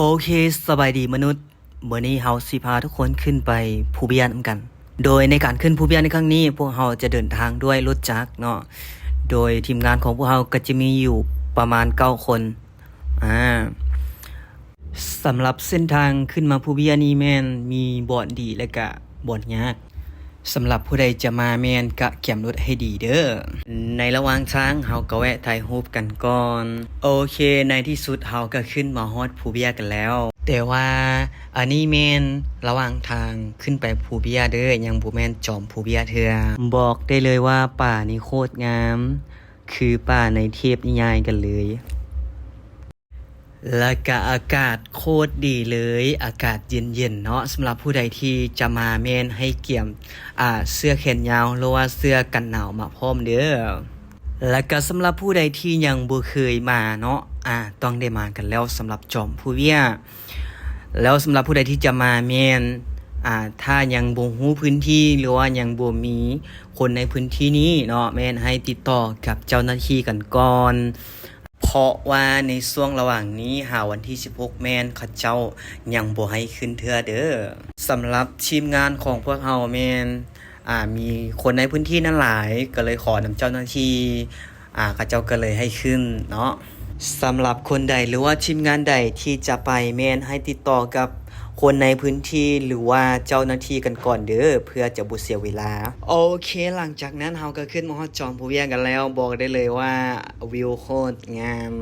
ໂອເຄ ສະບາຍດີມະນຸດ, ມື້ນີ້ເຮົາຊິພາທຸກຄົນຂຶ້ນໄປພູເບ້ຍນຳກັນ. ໂດຍໃນການຂຶ້ນພູເບ້ຍໃນຄັ້ງນີ້ ພວກເຮົາຈະເດີນທາງດ້ວຍລົດຈັກເນາະ, ໂດຍທີມງານຂອງພວກເຮົາກໍຈະມີຢູ່ປະມານເກົ້າຄົນ. ອາ ສຳລັບເສັ້ນທາງຂຶ້ນມາພູເບ້ຍນີ້ແມ່ນມີບ່ອນດີ ແລະກະບ່ອນຍາກ. ສຳລັບຜູ້ໃດຈະມາແມ່ນກະກຽມລົດໃຫ້ດີເດີ້. ໃນລະຫວ່າງທາງເຮົາກໍແວະຖ່າຍຮູບກັນກ່ອນ. ໂອເຄ ໃນທີ່ສຸດເຮົາກໍຂຶ້ນມາຮອດພູເບ້ຍກັນແລ້ວ. ແຕ່ວ່າອັນນີ້ແມ່ນລະຫວ່າງທາງຂຶ້ນໄປພູເບ້ຍເດີ້, ຍັງບໍ່ແມ່ນຈອມພູເບ້ຍເທື່ອ. ບອກໄດ້ເລີຍວ່າປ່ານີ້ໂຄດງາມ, ຄືປ່າໃນເທບນິຍາຍກັນເລີຍ. ແລະກະອາກາດໂຄດດີເລີຍ, ອາກາດເຢັນໆເນາະ. ສຳລັບຜູ້ໃດທີ່ຈະມາແມ່ນໃຫ້ກຽມ ອາ ເສື້ອແຂນຍາວ ຫຼືວ່າເສື້ອກັນໜາວມາພ້ອມເດີ້. ແລະກະສຳລັບຜູ້ໃດທີ່ຍັງບໍ່ເຄີຍມາເນາະ, ອາ ຕ້ອງໄດ້ມາກັນແລ້ວສຳລັບຈອມພູເບ້ຍ. ແລ້ວສຳລັບຜູ້ໃດທີ່ຈະມາແມ່ນ ອາ ຖ້າຍັງບໍ່ຮູ້ພື້ນທີ່ ຫຼືວ່າຍັງບໍ່ມີຄົນໃນພື້ນທີ່ນີ້ເນາະ, ແມ່ນໃຫ້ຕິດຕໍ່ກັບເຈົ້າໜ້າທີ່ກັນກ່ອນ. ເພາະວ່າໃນຊ່ວງລະຫວ່າງນີ້ຫາວັນທີສິບຫົກ ແມ່ນເຂົາເຈົ້າຍັງບໍ່ໃຫ້ຂຶ້ນເທື່ອເດີ້. ສຳລັບທີມງານຂອງພວກເຮົາແມ່ນ ອາ ມີຄົນໃນພື້ນທີ່ນັ້ນຫຼາຍ, ກໍເລີຍຂໍນຳເຈົ້າໜ້າທີ່ ອາ ເຂົາເຈົ້າກໍເລີຍໃຫ້ຂຶ້ນເນາະ. ສຳລັບຄົນໃດ ຫຼືວ່າທີມງານໃດທີ່ຈະໄປ ແມ່ນໃຫ້ຕິດຕໍ່ກັບຄົນໃນພື້ນທີ່ ຫຼືວ່າເຈົ້າໜ້າທີ່ກັນກ່ອນເດີ້ ເພື່ອຈະບໍ່ເສຍເວລາ. ໂອເຄ ຫຼັງຈາກນັ້ນເຮົາກໍຂຶ້ນມາຮອດຈອມພູເບ້ຍກັນແລ້ວ, ບອກໄດ້ເລີຍວ່າວິວໂຄດງາມ.